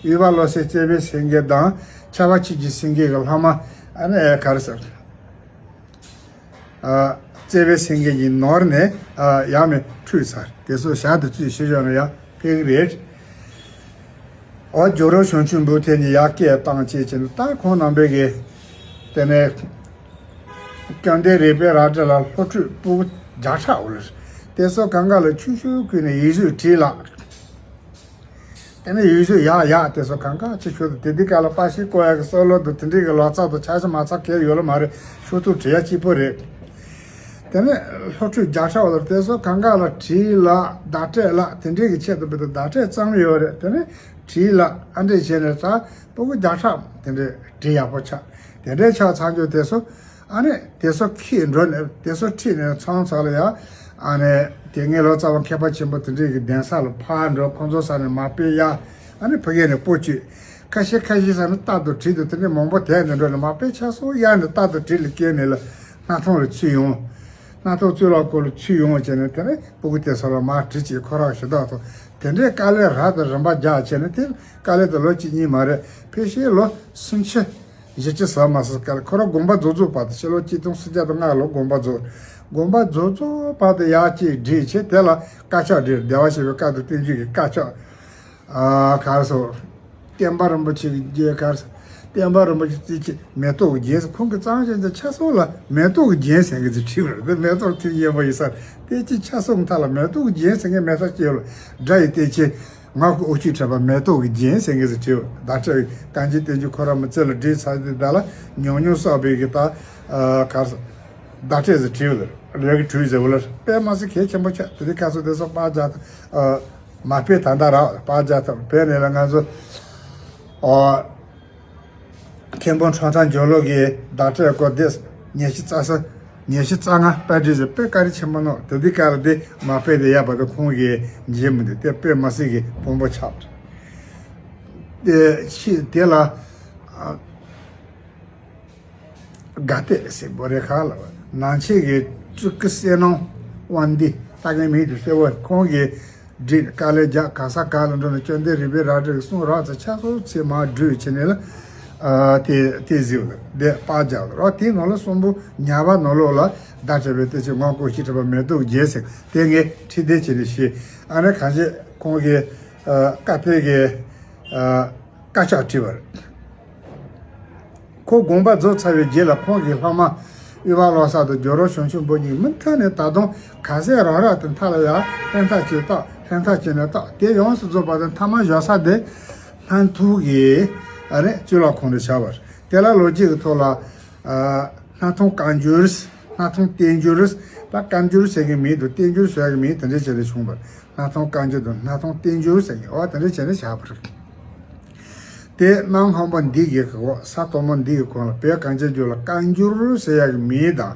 དབུས་པ་བློ་གསལ་སྐྱེ་བོའི་སེང་གེ་དང་། ཆར་པ་ཆུ་སྐྱེས་སེང་གེ་གི་སློབ་མ། ཨ་ནི་ག་རེ་ཟེར། ཨ། བརྩེ་བའི་སེང་གེ་ཡིས་ནོར་ནས་ཡང་མི་འཁྲུད་ཚར། དེ་ཚོ་ཞལ་དུ་ཚུད་ཤེས་བྱུང་ན་ཡང་ཕེབས་ཀྱི་རེད། འོ་ཇོ་རུ་བྱང་ཆུབ་འབུལ་ཐེངས་གཉིས་ཡར་སྐད་བཏང་བྱས་བྱས་ནས། ད་ཁོང་རྣམ་པས་ཀྱི་དེ་ནས་བཅོམ་ལྡན་རིག་པའི་རལ་གྲི་ལ་སློབ་ཕྲུག་སྤུ་གུ་བརྒྱ་ཕྲག་འོ་ལ་དེ་ཚོ་གང་ག་ལ་ཆུང་ཆུང་ཀུན་ནས་ཡིག་གཟུགས་བྲིས་ལ། དེ་ནས་ཡིག་གཟུགས་ཡག་ཡག་དེ་ཚོ་གང་ག་ཅིག་ཤོད་དུ། དེ་འདི་ག་ལ་པར་ཤིང་བརྐོ་ཡག་གི་སྲོལ་ལོ་འདུག་དེ་འདྲའི་གི་ལོ་ཙཱ་དང་ཆ་ཤས་མ་ཚང་གལ་ཡོད་ལ་མ་རེད། ཤོག་ཐུག་བྲིས་ཡག་གཅིག་པོ་རེད། དེ་ནས་སློབ་ཕྲུག་བརྒྱ་ཕྲག་འོ་ལ་དེ་ཚོ་གང་ག་ལ་བྲིས་ལ་བརྡ་སྤྲད་ལ་དེ་འདྲའི་གི་ཆེད་དུ་བོད་དུ་བརྡ་སྤྲད་བརྩམས་ཡོད་རེད། དེ་ནས་བྲིས་ལ་ཨ་འདྲས་བྱས་ནས་ད་སྤུ་གུ་བརྒྱ་ཕྲག་དེ་འདྲས་བྲིས་ཡག་པོ་ཆགས། དེ་འདྲས་ཆགས་ཚར་རྒྱུ་དེ་ཚོ། ཨ་ནི་དེ་ཚོ་ཁྱེར་འགྲོ་ནས་དེ་ཚོ་ཁྲིད་ནས་ཚང་ཚང་ལ་ཡ། ཨ་ནི་དེ་སྔའི་ལོ་ཙཱ་བ་མཁས་པ་ཆེན་པོ་དེ་འདྲས་ཀྱི་གདན་ས་ལ་ཕར་འགྲོ། ཁོང་ཚོ་ས་ནས་མ་དཔེ་གཡར། ཨ་ནི་ཕ་གི་ནས་སྤོ་བཅུག་ཁ་ཤས་ཁ་ཤས་ས་ནས་རྟག་ཏུ་བྲིས་འདུག་དེ་འདྲས་མང་པོ་དེ་ནས་འགྲོ་ནས་མ་དཔེ་ཆ་སོགས་གཡར་ནས་རྟག་ཏུ་བྲིས་ལ་སྐྱེལ་ནས་ལ་སྣ་ཐོང་ལ་ཚུད་ཡོང་། སྣ་ཐོང་གཙུག་ལག་ཁང་ལ་ཚུད་ཡོང་བྱས་ནས། དེ་ནས་སྤུ་གུ་དེ་ཚོ་ལ་མར་བྲིས་བྱས་ཁོ་རང་ཞེ་དྲག་ཏུ་དེ་འདྲས་དཀའ་ལས་རབ་དང་རིམ་པ་རྒྱག་བྱས་ནས། དེ་དཀའ་ལས་དེ་ལོ་གཅིག་གཉིས་མ་རེད། ཕལ་ཆེར་ལོ་སུམ་ཅུ། གཞིས་བྱེས་ཟ་མ་ཟ་སྐལ་ཁོ་རང་དགོངས་པ་རྫོགས་རྫོགས་བར་དུ། ཕྱི་ལོ་གཅིག་སྟོང་སུམ་བརྒྱ་དང་ལྔ་ལོ་དགོངས་པ་རྫོགས། དགོངས་པ་རྫོགས་རྫོགས་བར་དུ་ཡར་ཅིག་བསྒྲིགས་བྱས། དེ་ལ་དཀར་ཆག་བསྒྲིགས། བདེ་བར་གཤེགས་པའི་བཀའ་དང་བསྟན་བཅོས་ཀྱི་དཀར་ཆག་ཨ་གར་སོ། བསྟན་པ་རིན་པོ་ཆེ་གི་རྒྱན་གར་སོ། བསྟན་པ་རིན་པོ་ཆེ་རྩེ་གཅིག་མེ་ཏོག་གི་རྒྱན་སོ། ཁོང་གི་གཙང་ཆེན་དུ་ཆ་སོགས་ལ་མེ་ཏོག་གི་རྒྱན་ཟེར་གི་ཚིག་བྲིས་པ་རེད། དེ་མེ་ཏོག་ཐུན་རྙེད་པ་ཡིན་ས་རེད། དེ་ཅི་ཆ་སོགས་མཐའ་ལ་མེ་ཏོག་གི་རྒྱན་ཟེར་མཁན་མེད་ས་ཅི་ཡོད་ལ། སྒྲ་ཡི་གཏེར་ཆེན། ངག་གི་དབུ་ཁྱུད་འཕྲད་པ་མེ་ཏོག་གི་རྒྱན་ཟེར་མཁན་ཟེར་བྲིས་པ། བརྡ་སྤྲོད་གངས་ཅན་བསྟན་འགྱུར་ཁོ་རང་མི་ཚེ་ལ་བསྒྲིགས་ཚར་དུས་ད་ལ་ཉུང་ཉུང་བསགས་པའི་གི་ད་ཨ་གར་སོ་བརྡ་སྤྲོད་ཟེར་བྲིས་པ་ལ་རེ་གི་བྲིས་ཟེར་བ་ལ་དཔེ་མ་སྲིད་གལ་ཆེན་པོ་ཆགས། དེ་དུས་ཁ་སོ་དེ་སོགས་པར་རྒྱག་ཨ་མ་དཔེ་ད་ལྟ་རག་པར་རྒྱག་ཐབས་དཔེ་ནས་ལ་ང་ཚོ་ཨ། མཁན་པོ་ཁྲོམ་ཐང་འཇོ་ལོ་གིས་བརྡ་སྤྲོད་སྐོར་དེ་ཉི་ཤུ་རྩ་གསུམ། ཉི་ཤུ་རྩ་ལྔ་པར་བསྒྲིགས་ཟེར། དཔེ་བཀའ་དྲིན་ཆེན་པོ་གནང་། དེ་དུས་སྐབས་ལ་དེ་མ་དཔེ་དེ་ཡག་པ་དེ་ཁོང་གིས་མཇལ་མི་འདུག་དེ་དཔེ་མ་སྲིད་ཀྱི་ཕུང་པོ་ཆགས། དེ་ཕྱིས་དེ་ལ་ཨ་དགའ་ལྡན་ཟེར་བོ་རེ་ཁ་ལ་ནང་ཆེན་གྱི་སྤྲུལ་སྐུ་གསལ་སྣང་དབང་འདུས། ལྟ་མཁན་མི་དེ་གསལ་བོ་ཁོང་གིས་བསྒྲིགས། དཀའ་ལས་རྒྱག་ག་ས་ག་ལ་འགྲོ་ནས་བཅོམ་ལྡན་རིག་པའི་རལ་གྲི་གི་གསུང་རག་ཚ་ཆ་སོགས་ཚེ་མ་བསྒྲུབས་བྱས་ནས་ལ། ཨ་དེ་དེ་གཟིགས་ལ་དེ་པར་རྒྱག་ལ་རོགས། དེའི་ནང་ལ་གསུང་འབུམ་ཉ་པ་ནང་ལོགས་ལ་བརྡ་སྤྲད་པའི་དེ་ཚེ་ངག་གི་དབུ་ཁྱུད་འཕྲད་པ་མེ་ཏོག་རྒྱན་ཟེར། དེ་ངས་ཁྲིད་དེ་བྱས་ནས་ཤེས། ཨ་ནི་གང་ཅི་ཁོང་གིས་ཨ་བཀའ་བསྟན་གྱི་ཨ་དཀར་ཆག་བྲིས་པ་རེད། ཁོ་དགོངས་པ་རྫོགས་ཚར་བའི་རྗེས་ལ་ཁོང་གི་སློབ་མ་དབུས་པ་བློ་བཟང་དང་ཇོ་རུ་བྱང་ཆུབ་འབུམ་གཉིས་མུ་མཐུད་ནས་ད་དུང་ག་ཚད་རག་རག་དེ་མཐའ་ལ་ཡང་ལྷན་ཐག་བཅད་བཏགས། ལྷན་ཐག་བཅད་ནས་བཏགས། དེ་ཡོངས་སུ་རྫོགས་པ་དེ་མཐའ་མ་བཞག་ས་དེ་སྣ་ཐུང་གི་ཨ་ནི་གཙུག་ལག་ཁང་དུ་བཞག་པ་རེད། དེ་ལ་ལོ་རྒྱུས་ཀྱི་ཐོག་ལ་ཨ་སྣ་ཐུང་བཀའ་འགྱུར། སྣ་ཐུང་བསྟན་འགྱུར། ད་བཀའ་འགྱུར་ཟེར་གི་མིང་དང་བསྟན་འགྱུར་ཟེར་གི་མིང་དེ་འདྲ་བྱས་ནས་བྱུང་བ་རེད། སྣ་ཐུང་བཀའ་འགྱུར་དང་སྣ་ཐུང་བསྟན་འགྱུར་ཟེར་གི་འོ་དེ་འདྲ་བྱས་ནས་བཞག་པ་རེད། དེ་གནམ་སྔོན་པོ་འདི་གི་འོག་ས་དོག་མོ་འདི་གི་གོང་ལ་བོད་གངས་ཅན་ལྗོངས་ལ་བཀའ་འགྱུར་ཟེར་ཡག་གི་མིང་དང་།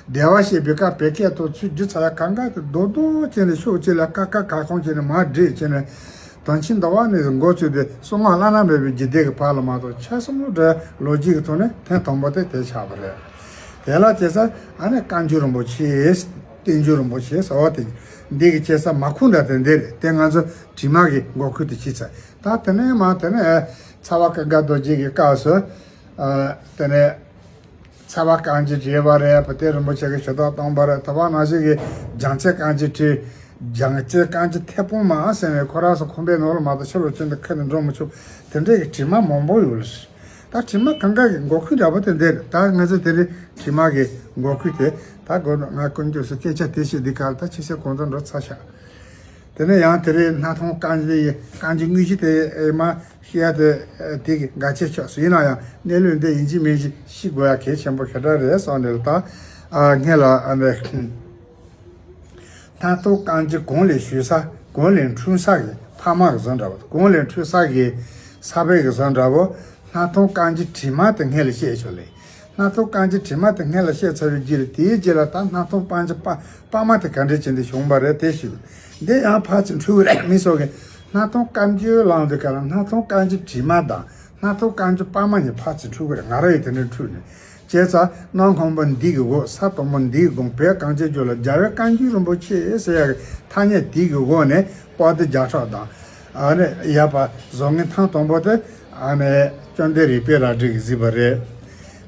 བདེ་བར་གཤེགས་པའི་བཀའ་བོད་སྐད་ཐོག་ཚུར་བསྒྱུར་ཚར་ཡག་གང་ག་དེ་རྡོག་རྡོག་བྱས་ནས་ཤོག་ཅིག་ལ་ཀ་ཁ་ག་ཁོང་བྱས་ནས་མར་བསྒྲིགས་བྱས་ནས། དོན་ཆེན་འདི་བ་ནས་འགོ་བཙུགས་ཏེ་གསང་སྔགས་བླ་ན་མེད་པའི་རྒྱུད་སྡེ་གི་བར་ལ་མ་གཏོགས་ཆ་སོགས་འདྲ་ལོ་རྒྱུས་ཀྱི་ཐོག་ནས་ཐེངས་དང་པོ་དེ་དེ་ཆགས་པ་རེད། དེ་ལ་བྱས་ཙང་ཨ་ནི་བཀའ་འགྱུར་རིན་པོ་ཆེ། བསྟན་འགྱུར་རིན་པོ་ཆེ་ཟེར་བ་དེ་འདི་གི་བྱས་ཙང་མ་ཁུངས་འདྲ་དེ་འདི་རེད། དེ་ང་ཚོ་བྲིས་མ་གི་འགོ་ཁུངས་དེ་ཕྱེ་ཚར། ད་དེ་ནས་མ་དེ་ནས་ཚ་བ་ཀུན་དགའ་རྡོ་རྗེ་གི་སྐབས་སུ་ཨ་དེ་ནས་ཚ་བ་རྐང་གཅིག་བྲིས་པ་རེད། བུ་སྟོན་རིན་པོ་ཆེ་གི་ཞུ་དག་བཏང་པ་རེད། ད་བར་ནང་བཞིན་གྱི་རྒྱལ་མཚན་རྐང་གཅིག་བྲིས། རྒྱལ་མཚན་རྐང་གཅིག་ཐེར་འཕུར་མ་ཟེར་ནས་ཁོ་རང་ཚོ་ཁང་པའི་ནང་ལ་མ་གཏོགས་ཕྱི་ལོགས་ཅན་དུ་ཁ་ནས་འགྲོ་མི་ཆོག་དེ་འདྲའི་གི་བྲིས་མ་མང་པོ་ཡོད་ལ། ད་བྲིས་མ་གང་ག་གི་འགོ་ཁུངས་འདྲ་པོ་དེ་འདྲ་རེད། ད་ང་ཚོ་དེ་རིང་བྲིས་མ་གི་འགོ་ཁུངས་དེ་ད་དགོས་ན་ང་ཀུན་སྐྱོབ་སུ་སྐད་ཆ་དེ་བཤད་འདི་ག་ལ་ད་ཕྱི་སེ་གོང་ཚོ་འགྲོ་ཚར་ཤག་དེ་ནས་ཡང་དེ་རིང་སྣ་ཐོང་རྐང་གཅིག་ཡི་རྐང་གཅིག་དངོས་གཞི་དེ་ཨེ་མ་བཤད་ཡ་དེ་དེ་གི་འགལ་ཆེ་ཆོག་སུ་ཡིན་ན་ཡང་གནས་ལུགས་འདི་ཡིན་གཅིག་མིན་གཅིག་ཤེས་དགོས་ཡ་གལ་ཆེན་པོ་ཞེ་དྲག་རེད་བསམ་ནས་ད་ཨ་ངས་ལ་ཨ་ནས་སྣ་ཐོང་རྐང་གཅིག་གོང་ལས་ཞུས་ས་གོང་ལས་འཁྲུངས་ས་གི་ཕ་མ་གི་བཟོ་འདྲ་བོ། གོང་ལས་འཁྲུངས་ས་གི་ས་པའི་གི་བཟོ་འདྲ་བོ། སྣ་ཐོང་རྐང་གཅིག་བྲིས་མ་དེ་སྔོན་ལ་བཤད་ཆོག་ལེ། སྣ་ཐོང་རྐང་གཅིག་བྲིས་མ་དེ་སྔོན་ལ་བཤད་ཚར་བའི་རྗེས་ལ་དེའི་རྗེས་ལ་ད་སྣ་ཐོང་རྐང་གཅིག་པ་པ་མ་དེ་ག་འདྲ་བྱས་ནས་བྱུང་བ་རེད་དེ་ཞུ། འདི་ཡང་ཕར་ཚུར་འཁྲུལ་གི་རེད་མི་སོགས་ཀྱིས་སྣ་ཐོང་བཀའ་འགྱུར་བླངས་དུས་ག་ལ་སྣ་ཐོང་རྐང་གཅིག་བྲིས་མ་དང་སྣ་ཐོང་རྐང་གཅིག་པ་མ་གཉིས་ཕར་ཚུར་འཁྲུལ་གི་རེད། ང་རང་ཡང་དེ་འདྲ་འཁྲུལ་ནས། བྱས་ཙང་གནམ་སྔོན་པོ་འདི་གི་འོག་ས་དོག་མོ་འདིའི་གོང་བོད་གངས་ཅན་ལྗོངས་ལ་རྒྱལ་བའི་བཀའ་འགྱུར་རིན་པོ་ཆེ་ཟེར་ཡག་གི་ཐ་སྙད་དེ་གི་འོག་ནས་པར་དེ་བརྒྱ་ཕྲག་དང་ཨ་ནི་ཡ་པ་བཟོ་མཁན་ཐེངས་དང་པོ་དེ་ཨ་ནི་བཅོམ་ལྡན་རིག་པའི་རལ་གྲི་གིས་གཟིགས་པ་རེད།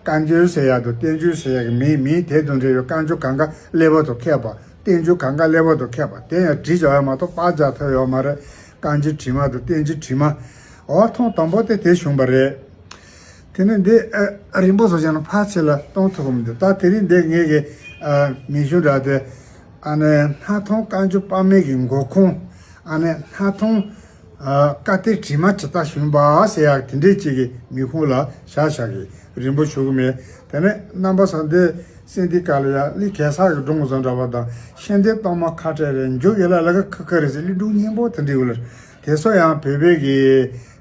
བཀའ་འགྱུར་ཟེར་ཡག་དང་བསྟན་འགྱུར་ཟེར་ཡག་གི་མིང་མིང་དེ་དང་འབྲེལ་བའི་བཀའ་འགྱུར་གང་ག་ཀླད་པ་དང་ཁེགས་པ། བསྟན་འགྱུར་གང་ག་ཀླད་པ་དང་ཁེགས་པ་དེ་ཡང་བྲིས་བཞག་ཡོད་མ་གཏོགས་པར་རྒྱག་ཐུབ་ཡོད་མ་རེད། བཀའ་འགྱུར་བྲིས་མ་དང་བསྟན་འགྱུར་བྲིས་མ། འོ་ཐེངས་དང་པོ་དེ་དེ་བྱུང་བ་རེད། དེ་ནས་འདི་ཨ་རིང་པོ་བཟོ་བྱས་ན་ཕར་ཚུར་ལ་གཏོང་ཐུབ་ཀྱི་མི་འདུག་ད་དེ་རིང་འདི་ངེད་ཀྱི་ཨ་མིང་གཞུང་འདྲ་དེ་ཨ་ནི་སྣར་ཐང་བཀའ་འགྱུར་དཔག་མེད་ཀྱི་འགོ་ཁུངས། ཨ་ནི་སྣར་ཐང་ཨ་བཀའ་གཏེར་བྲིས་མ་ཇི་ལྟར་བྱུང་བ་ཟེར་ཡག་དེ་འདྲས་ཅིག་གི་མིང་ཁུངས་ལ་བཞག་བཞག་གི་རིང་པོ་བྱུང་གི་མེད། དེ་ནས་རྣམ་པ་ཚོ་འདི་གསན་དུས་སྐབས་ལ་ཡ་གླུ་གེ་སར་གྱི་སྒྲུང་བཟོ་འདྲ་བ་དང་ཤེས་ལྡན་གཏོར་མ་ཁ་བྲལ་རེད། འཇུ་ཡི་ལ་ལ་ཀ་ཁ་ཁ་རེད་ཟེར་གླུ་སྒྲུང་སྙན་པོ་དེ་འདྲས་ཡོད་ལ། དེ་ཚོ་ཡང་བོད་པའི་གི་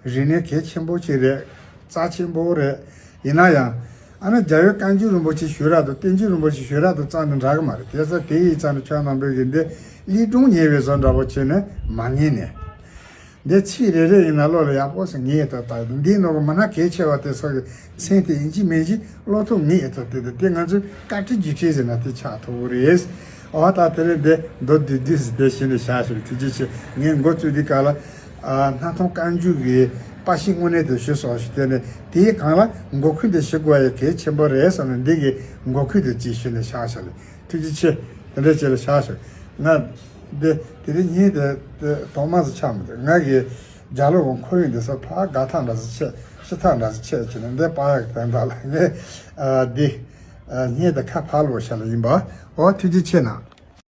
རིག་གནས་གལ་ཆེན་པོ་ཅིག་རེད། རྩ་ཆེན་པོ་རེད། ཡིན་ན་ཡང་། ཨ་ནི་རྒྱལ་བའི་བཀའ་འགྱུར་རིན་པོ་ཆེ་ཞུས་རག་དང་བསྟན་འགྱུར་རིན་པོ་ཆེ་ཞུས་རག་དང་རྩ་ནས་འདྲ་གི་མ་རེད། དེ་ཚོ་དེ་ཡི་རྩ་ནས་ཁྱོད་རྣམ་པས་གི་འདི་གླུ་སྒྲུང་ཉན་པའི་བཟོ་འདྲ་པོ་བྱས་ནས་མ་ཉན་ནས། འདི་ཚིག་རེ་རེ་ཡིན་ན་བློ་ལ་ཡག་པོ་ཟེར་ངེས་ཏོ་ལྟ་ཡི་འདིའི་ནང་གི་མི་སྣ་གལ་ཆེ་བ་དེ་ཚོ་གི་མཚན་དེ་ཡིན་གཅིག་མིན་གཅིག་བློ་ཐུབ་ངེས་ཏོ་དེ་དེ་དེ་ང་ཚོས་བཀའ་དྲིན་རྒྱུ་འབྲས་ཟེར་ན་དེ་ཆགས་ཐུབ་ཀྱི་རེད། འོ་ད་དེ་རིང་འདི་མདོར་བསྡུས་བསྡུས་ཟེར་དེ་བཞིན་དུ་བཞག་ཞོར་ཐུགས་རྗེ་ཆེ། ངས་འགོ་བཙུགས་དུས་སྐབས་ལ། ཨ་སྣར་ཐང་བཀའ་འགྱུར་གྱི་པར་ཤིང་དངོས་གནས་དེ་ཞུ་སོང་ཞུ་དེ་ནས་དེའི་སྒང་ལ་འགོ་ཁུངས་དེ་ཞུ་དགོས་ཡ་གལ་ཆེན་པོ་རེད་བསམ་ནས་འདི་གི་འགོ་ཁུངས་དེ་ཅིག་ཞུས་ནས་བཞག་ཞོར་ལ་ཐུགས་རྗེ་ཆེ། དེ་འདྲ་བྱས་ལ་བཞག་ཞོར་ང་འདི་དེ་རིང་ཉིན་དེ་དེ་དོག་མ་ཟིག་ཆགས་མི་འདུག་ང་གི་རྒྱབ་ལོགས་གི་ཁོར་ཡུག་འདི་ཚོ་ཕར་དགའ་ཐག་འདྲ་ཟིག་ཆད་ཤི་ཐག་འདྲ་ཟིག་ཆད་བྱས་ནས་འདི་པར་ཡག་གི་དོན་དག་ལ་ངས་ཨ་འདི་ཨ་ཉིན་དེ་ཁ་ཕར་ལོག་ཤར་ལ་ཡིན་པ། འོ་ཐུགས་རྗེ་ཆེ་གནང་།